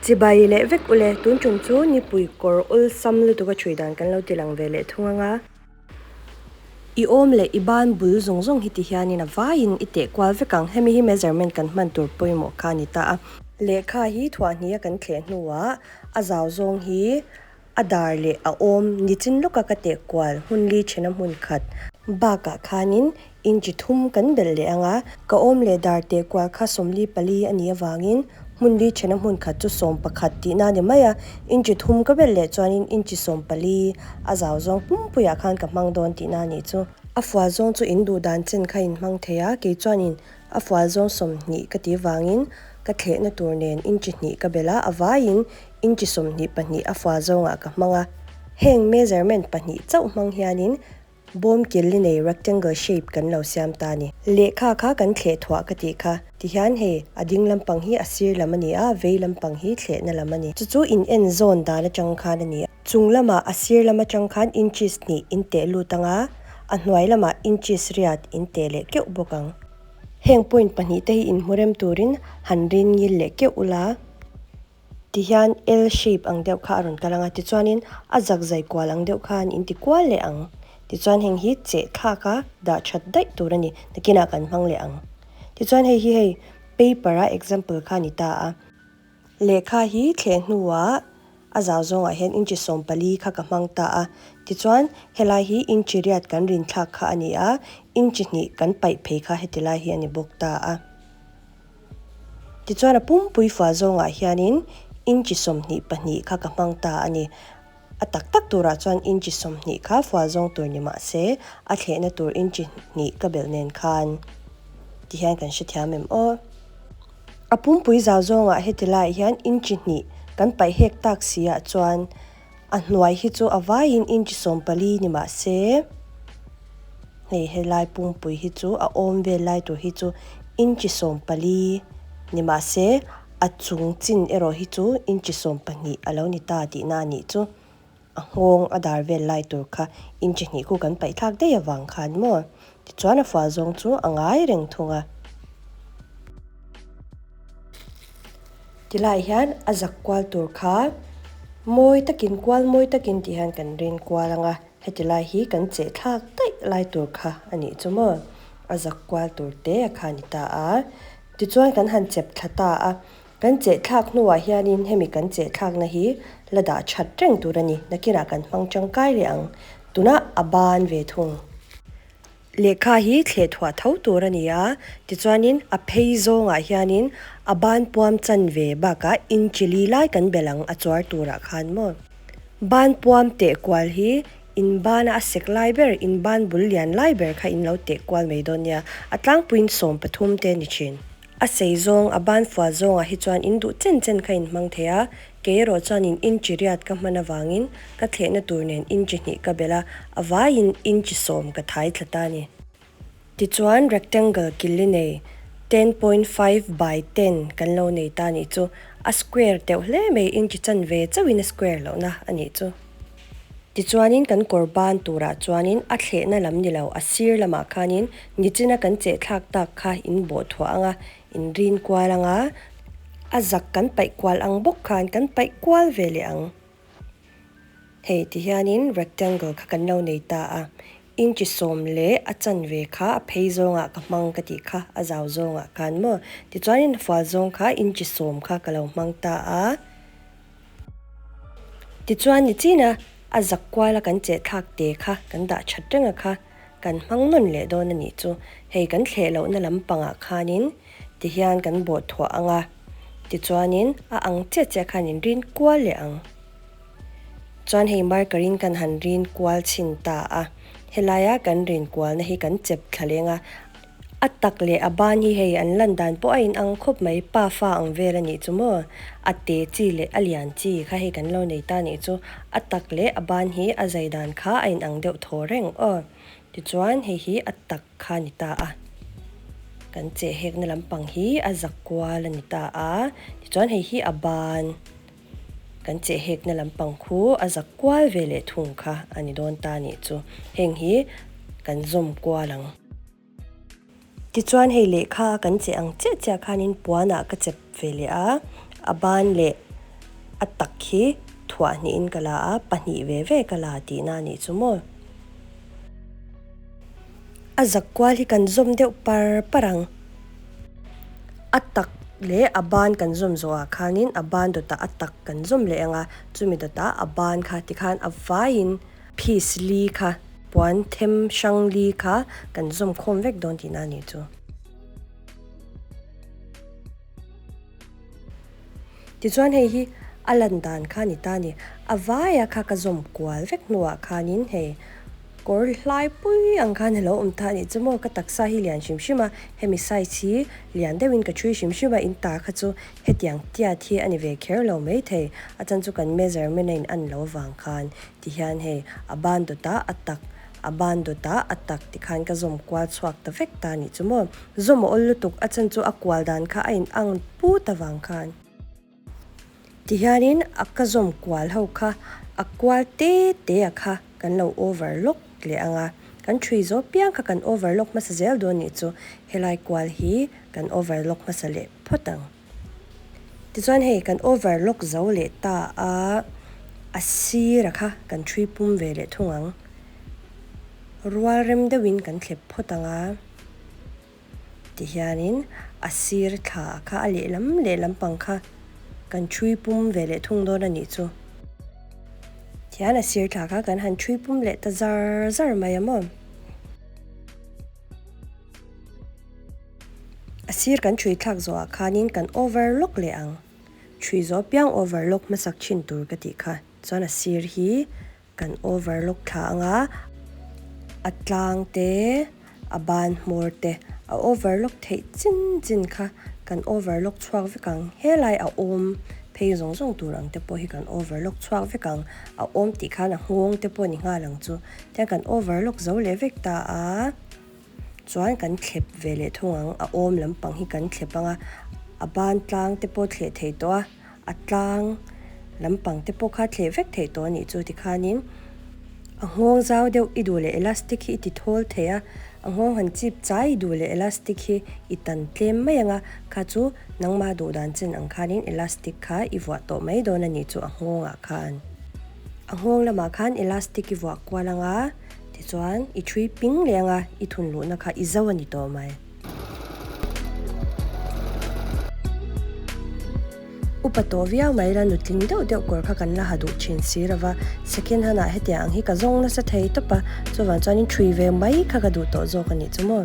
Chibai leh vek ule, tun tum chu nipui kawr awlsam lutuk a thui dan kan lo ti lang ve leh thung ang a. I awm leh i ban bul zawng zawng hi ti hianin a vaiin i teh kual vek ang, hemi hi measurement kan hman tur pawimawh kha a ni ta a. Lehkha hi thuahhnih a kan thleh hnuah a zau zawng hi A dar leh a awm nichin lawka ka teh kual hmun li thena hmun khat bakah khanin inchi thum kan belh leh ang a, ka awm leh dar teh kual kha 44 a nih avangin hmun li thena hmun khat chu 11 tihna a ni mai a, inchi thum ka belh leh chuanin inchi 14 a zau zawng pumpuiah khan ka hmang dawn tihna a nih chu. A fual zawng chu in duh dan chen kha in hmang thei a, kei chuanin A fual zawng 20 ka ti vangin ka thlehna tur nen inchi hnih ka belh a, a vaiin inchi 22 a fual zawngah ka hmang a. Heng measurement pahnih chauh hmang hianin bawm killi nei rectangle shape kan lo siam ta a ni. Lehkha kha kan thleh thuah ka tih kha. Tihian hei a ding lampang hi a sir lam a ni a, vei lampang hi thlehna lam a ni. Chu chu in en zawn dan atang khan a ni a. Chung lamah a sir lam atang khan inches hnih in teh lut ang a, a hnuai lamah inches riat in teh leh keuh bawk ang. Heng point pahnih te hi inhmu rem turin han rin ngil leh keuh ula. Tihian L shape ang deuh kha a rawn kal ang a, tichuanin a zak zai kual ang deuh khan in ti kual leh ang. Tichuan heng hi cheh thlak a dah that daih tur a ni, nakinah kan hmang leh ang. Tichuan hei hi hei paper a example kha a ni ta a. Lehkha hi thleh hnuah a zau zawngah hian inchi 14 kha ka hmang ta a, tichuan helai hi inchi riat kan rin thlak kha a ni a, inchi hnih kan paih phei kha heti lai hi a ni bawk ta a. Tichuan a pumpui fual zawngah hianin inchi 22 kha ka hmang ta a ni. A tak tak turah chuan inchi 20 kha fual zawng tur ni mah se a thlehna tur inchi hnih ka belh nen khan tihian kan hrethiam em aw. A pumpui zau zawngah heti laiah hian inchi hnih kan paih hek tak si ah chuan a hnuai hi chu a vaiin inchi 14 ni mah se hei helai pumpui hi chu a awm vel lai tur hi chu inchi 14 ni mah se a chung chin erawh hi chu inchi 12 a lo ni ta tihna a nih chu. A nghawng a dar vel lai tur kha inchi hnih khu kan paih thlak daih avang khan maw? Tichuan a fual zawng chu a ngai reng thung a. Tilai hian a zak kual tur kha mawi takin kual mawi takin tih hian kan rin kual ang a, heti lai hi kan cheh thlak daih lai tur kha a nih chu maw? A zak kual tur te a kha a ni ta a. Tichuan kan han chep thla ta a. Kan chehthlak hnuah hianin hemi kan chehthlakna hi la dah that reng tur a ni. Nakinah kan hmang tangkai leh ang. Tunah a ban ve thung. Lehkha hi thleh thuah tho tur a ni a, tichuanin a phei zawngah hianin a ban puam chan ve bakah inchi li lai kan belh ang a chuar turah khan maw. Ban puam teh kual hi in bana a sek lai ber, in ban bul lian lai ber kha in lo teh kual mai dawn nia. A tlangpuiin 13 te a ni thin. A sei zawng, a ban fual zawngah hi chuan in duh chen chen kha in hmang thei a, kei erawh chuanin inchi riat ka hman avangin ka thlehna tur nen inchi hnih ka belh a, a vaiin inchi 10 ka thai thla ta a ni. Tichuan rectangle killi nei 10.5 by 10 kan lo nei ta a nih chu, a square teuh hle mai inchi chanve chauhin a square lohna a nih chu. Tichuanin kan kawr ban turah chuanin a thlehna lam ni lo, a sir lamah khanin nichina kan chehthlak tak kha in bawh thuah ang a, in rin kual ang a, a zak kan paih kual ang bawk khan kan paih kual ve leh ang. Hei tihianin rectangle kha kan lo nei ta a, inchi 10 leh a chanve kha a phei zawngah ka hmang ka tih kha a zau zawngah khan maw. Tichuanin fual zawng kha inchi 10 kha ka lo hmang ta a. Tichuan nichina a zak kuala kan chehthlak te kha kan dah that reng a kha kan hmang nawn leh dawn a nih chu. Hei kan thleh lohna lampangah khanin tihian kan bawh thuah ang a, tichuanin a ang chiah chiah khan in rin kual leh ang. Chuan hei marker in kan han rin kual chhin ta a, helaia kan rin kualna hi kan chep thla leng a, A tak leh a ban hi hei an lan dan pawh a in ang khawp mai, pa fa ang vel a nih chu maw? A te chi leh a lian chi kha hei kan lo nei ta nih chu, a tak leh a ban hi a zai dan kha a in ang deuh thaw reng aw. Tichuan hei hi a tak kha a ni ta a, kan cheh hekna lampang hi a za kual a ni ta a, tichuan hei hi a ban kan cheh hekna lampang khu a za kual ve leh thung kha a ni dawn ta nih chu, heng hi kan zawm kual ang. Tichuan hei lehkha kan che ang chiah chiah khanin puanah ka chep ve leh a, a ban leh. A tak hi thuah hnihin ka la a, pahnih ve ve ka la tihna a nih chu maw. A zak kual hi kan zawm deuh par par ang. A tak leh a ban kan zawm zawhah khanin a ban dawtah a tak kan zawm leh ang a, chumi dawtah a ban kha tikhan a vaiin piece li kha puan them hrang li kha kan zawm khawm vek dawn tihna a nih chu. Tichuan hei hi a lan dan kha a ni ta a ni. A vaia kha ka zawm kual vek hnuah khanin hei kawr hlai pui ang khan a lo awm ta a nih chu maw. Ka taksa hi lian hrim hrim a, hemi size hi lian deuhin ka ṭhui hrim hrim a, in ta kha chu hetiang tiat hi a ni ve kher lo maithei. A chan chu kan measurement a in an lo vang khan tihian hei a ban dawtah a tak A ban dawt a, a tak ti khan ka zawm kual chhuak ta vek ta nih chu maw. Zawm a awl lutuk, a chan chu a kual dan kha a in ang put avang khan. Ti hianin a ka zawm kual ho kha a kual te te a kha kan lo overlock leh ang a, kan ṭhui zawh piang kha kan overlock hmasa zel dawn nih chu, helai kual hi kan overlock hmasa leh phawt ang. Tichuan hei kan overlock zo leh ta a, a sira kha kan ṭhui pum ve leh thung ang. Rual rem deuhin kan thlep phawt ang a, tihianin a sir thla kha a lehlam lehlam pang kha kan ṭhui pum ve leh thung dawn a nih chu. Tihian a sir thla kha kan han ṭhui pum leh ta zar zar mai a maw. A sir kan ṭhui thlak zawhah khanin kan overlock leh ang. Ṭhui zawh piang overlock hmasak ṭhin tur ka tih kha. Chuan a sir hi kan overlock thla ang a, a tlang te, a ban hmawr te a overlock theih chin chin kha kan overlock chhuak vek ang. Helai a awm phei zawng zawng tur ang te pawh hi kan overlock chhuak vek ang. A awm tih khan a nghawng te pawh ni nghal ang chu. Tiang kan overlock zo leh vek ta a. Chuan kan thlep ve leh thung ang, a awm lampang hi kan thlep ang a, a ban tlang te pawh thleh thei tawh a, a tlang lampang te pawh kha thleh vek theih tawh a nih chu tikhanin a nghawng zau deuh i duh leh elastic hi i ti thawl thei a, a nghawng han chip chai i duh leh elastic hi i tan tlem mai ang a, kha chu nangmah duh dan chen ang khanin elastic kha i vuah tawh mai dawn a nih chu a nghawngah khan. A nghawng lamah khan elastic i vuah kual ang a. Tichuan, i ṭhui ping leh anga i thun luhna kha i zo a ni tawh mai. Upa tawh viau mai la nutling deuh deuh kawr kha kan la ha duh ṭhin si lo va, second hand ah hetiang ang hi ka zawng nasa thei tawp a, chuvang chuanin ṭhui ve mai kha ka duh tawh zawk a nih chu maw.